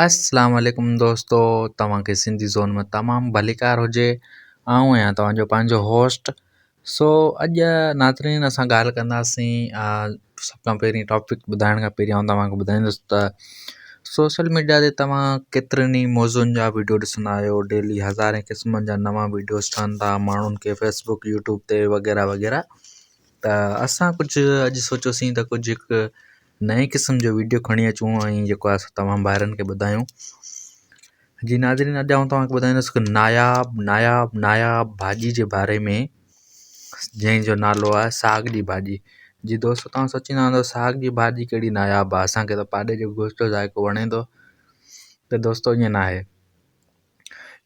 اسلام عليڪم دوستو توهان کي سنڌي زون ۾ تمام ڀليڪار هجي. آئون آهيان توهان جو پنهنجو هوسٽ. سو اڄ ناظرين اسان ڳالهه ڪنداسين. سڀ کان پهرين ٽاپڪ ٻڌائڻ کان پهرين آئون توهان کي ٻڌائيندس ته سوشل ميڊيا تي توهان ڪيترن ئي موضوعن جا وڊيو ڏسندا آهيو. ڊيلي هزارين قسمن جا نوان وڊيوز ٺهن ٿا ماڻهن کي فيسبڪ يوٽيوب تي وغيره وغيره. ته اسان ڪجهه اڄ سوچيوسين ته ڪجهه هڪ نئين قسم جو ويڊيو کڻي اچون ۽ جيڪو آهي سو توهان ڀائرن کي ٻڌايون. جي ناظرين اڄ آئون توهان کي ٻڌائيندس هڪ ناياب ناياب ناياب ڀاڄي جي باري ۾ جنهن جو نالو آهي ساڳ جي ڀاڄي. جي دوستو توهان سوچيندا هوندو ساڳ جي ڀاڄي ڪهڙي ناياب آهي، اسان کي ته پاڏي جو گوشت جو ذائقو وڻي ٿو. ته دوستو ائين ناهي.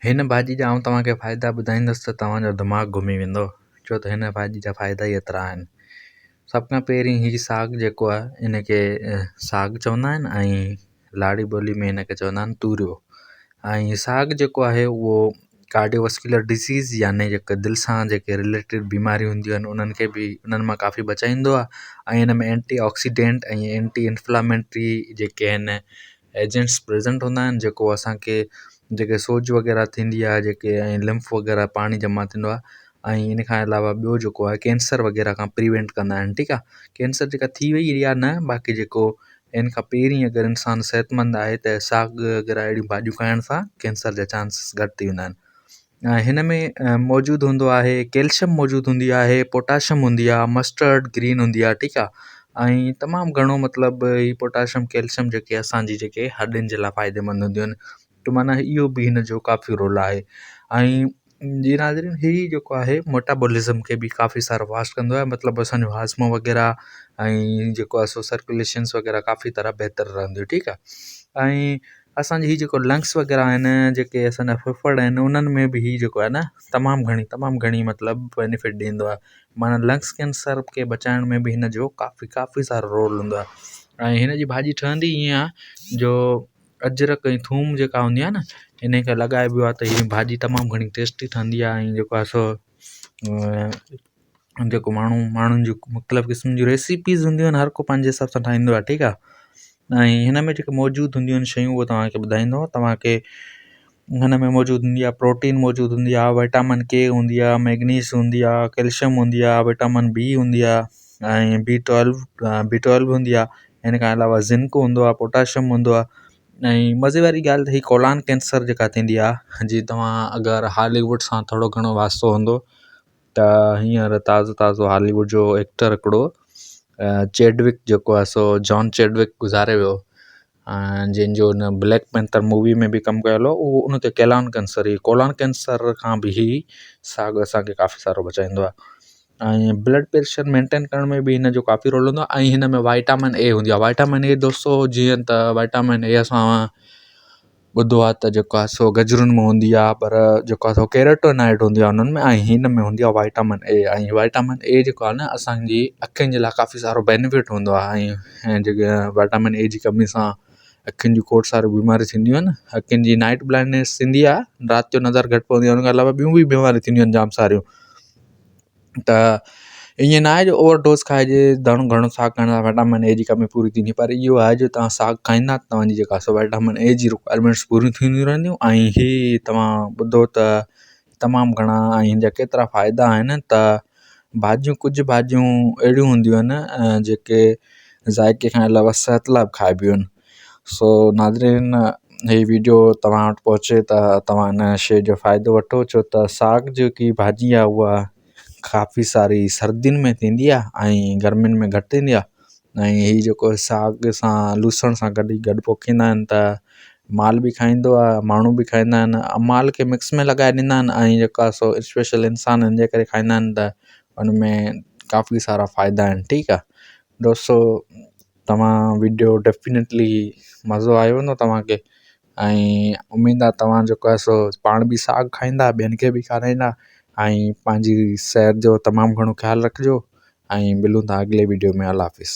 هن ڀاڄي جا آئون توهان کي فائدا ٻڌائيندس ته توهان جو دماغ گهمي ويندو، ڇو ته هن ڀاڄي جا فائدا ئي ايترا آهن. سڀ کان پهرين هي ساڳ جيڪو آهي ان کي ساڳ چوندا آهن ۽ لاڙي ٻولي ۾ هن کي چوندا آهن توريو. ۽ ساڳ جيڪو آهي اهو ڪارڊيو ويسڪيولر ڊزيز يعني جيڪي دل سان جيڪي رليٽيڊ بيماريون هونديون آهن انهن کي به انهن مان ڪافي بچائيندو آهي. ۽ هن ۾ اينٽي آڪسيڊنٽ ۽ اينٽي انفلاميٽري جيڪي آهن ايجنٽس پريزنٽ هوندا آهن، جيڪو اسانکي جيڪي سوڄ وغيره ٿيندي آهي جيڪي ۽ لمف وغيره پاڻي جمع ٿيندو آهي ۽ ان کان علاوه ٻيو جيڪو آهي ڪينسر وغيره کان پريوينٽ ڪندا آهن. ٺيڪ آهي، ڪينسر جيڪا ٿي وئي يا نه، باقي جيڪو ان کان پهرين اگر انسان صحتمند آهي ته ساڳ وغيره اهڙيون ڀاڄيون کائڻ سان ڪينسر جا چانسز گهٽ ٿي ويندا آهن. ۽ هن ۾ موجود هوندو آهي ڪيلشم موجود هوندي آهي، پوٽاشيم هوندي آهي، مسٽرڊ گرين هوندي آهي. ٺيڪ آهي، ۽ تمام گهڻو مطلب هي پوٽاشيم ڪيلشيم جيڪي اسانجي جيڪي هڏين جي لاءِ فائديمند هونديون آهن، ته معنيٰ اهو به هن جو ڪافي رول آهي. ۽ جي ناظرين هي جيڪو آهي ميٽابولزم کي به ڪافي سارو فاسٽ ڪندو آهي، مطلب اسانجو هاضمو وغيره ۽ جيڪو آهي سو سرڪيوليشنس وغيره ڪافي طرح بهتر رهنديون. ٺيڪ آهي، ۽ اسان جي هي جيڪو لنگس وغيره آهن جيڪي اسان جا ڦڦڙ آهن انهن ۾ به هي جيڪو آهي نه تمام گهڻي تمام گهڻي مطلب بينيفٽ ڏيندو آهي. معنيٰ لنگس ڪينسر کي بچائڻ ۾ به هن جو ڪافي ڪافي سارو رول هوندو آهي. ۽ هن جي ڀاڄي ٺهندي ائين آهي جو ادرڪ ۽ ٿوم جيڪا هوندي آهي نه ان کي لڳائبو آهي ته هيءَ ڀاڄي تمام گهڻي ٽيسٽي ٺهندي آهي. ۽ جيڪو آهي سو جيڪو ماڻهو ماڻهن جون مختلف قسم جون ريسيپيز هونديون آهن هر ڪو پنهنجي حساب سان ٺاهيندو آهي. ٺيڪ آهي، ۽ هن ۾ جيڪي موجود هونديون آهن شيون اهي توهان کي ٻڌائيندو توهان کي هن ۾ موجود هوندي آهي پروٽين موجود هوندي آهي، وائٽامن ڪي هوندي آهي، ميگنيز هوندي آهي، ڪيلشيم هوندي آهي، وٽامن بي هوندي آهي، ۽ بي ٽويلو بي ٽويلو هوندي آهي. هن کان علاوه زنڪ هوندو آهي، پوٽاشيم هوندو آهي. ۽ مزي واري ڳالهه ته هي ڪولان ڪينسر جيڪا ٿيندي آهي، جي توهان اگر هالي ووڊ سان ٿورو گهڻو واسطو هوندو ته هينئر تازو تازو هالي ووڊ جو ايڪٽر هڪڙو چيڊوڪ جيڪو آهي سو جان چيڊوڪ گذاري ويو، جنهن جو هن بليڪ پينٿر مووي ۾ به ڪم ڪيل هو، اهو ان کي ڪيلان ڪينسر هئي. ڪولان ڪينسر کان به هي ساڳ اسان کي ڪافي سارو بچائيندو آهي. ۽ بلڊ پريشر مينٽين ڪرڻ ۾ به هن جو ڪافي رول هوندو آهي. ۽ هن ۾ وائٽامن اي هوندي آهي. وائٽامن اي دوستو جيئن ته وائٽامن اي اسان ٻڌو آهي ته جيڪو آهي سو گجرن ۾ هوندي آهي، پر جيڪو آهي سو ڪيروٽينائڊ هوندي آهي انهن ۾ ۽ هن ۾ هوندي آهي وائٽامن اي. ۽ وائٽامن اي جيڪو آهي نه اسانجي اکين جي لاءِ ڪافي سارو بينيفٽ هوندو آهي. ۽ جيڪي وائٽامن اي جي ڪمي سان اکين جون کوڙ ساريون بيماريون ٿينديون آهن. اکين جي نائيٽ بلائنڊنيس ٿيندي آهي، رات جو نظر گهٽ پوندي آهي، ان کان علاوه ٻيون به بيماريون ٿينديون آهن جام ساريون. ته ائين نه آهي جو اوور ڊوز کائجي، گهڻو گهڻو ساڳ کائڻ سان وائٽامن اي جي ڪمي پوري ٿيندي، پر اهو آهي جو توهان ساڳ کائيندا ته توهان جي جيڪا سو وائٽامن اي جي رڪوائرمينٽس پوريون ٿينديون رهنديون. ۽ هي توهان ٻڌو ته تمام گهڻا ۽ هن جا ڪيترا فائدا آهن. ته ڀاڄيون ڪجهه ڀاڄيون اهڙيون هونديون آهن جيڪي ذائقي کان علاوه صحت لاءِ به کائبيون آهن. سو ناظرين هي ويڊيو توهان وٽ پهچي ته توهان ان شيءِ جو فائدو وٺو، ڇو ته ساڳ جيڪي ڀاڄي آهي اها ڪافي ساري سردين ۾ ٿيندي آهي ۽ گرمين ۾ گهٽ ٿيندي آهي. ۽ هي جيڪو ساڳ سان لوسڻ سان گڏ گڏ پوکيندا آهن ته مال به کائيندو آهي، ماڻهو به کائيندا آهن. مال کي مڪس ۾ لڳائي ڏيندا آهن ۽ جيڪا سو اسپيشل انسان ان جي ڪري کائيندا آهن ته ان ۾ ڪافي سارا فائدا آهن. ٺيڪ آهي دوستو، توهان وڊيو ڊيفينيٽلي مزو آيو هوندو توهان کي ۽ اميد آهي توهان جيڪو آهي سو پاڻ به ساڳ کائيندا، ٻين کي به کارائيندا ۽ پنهنجي صحت جو تمام گهڻو خيال رکجو. ۽ ملون ٿا اڳلي وڊيو ۾. الله حافظ.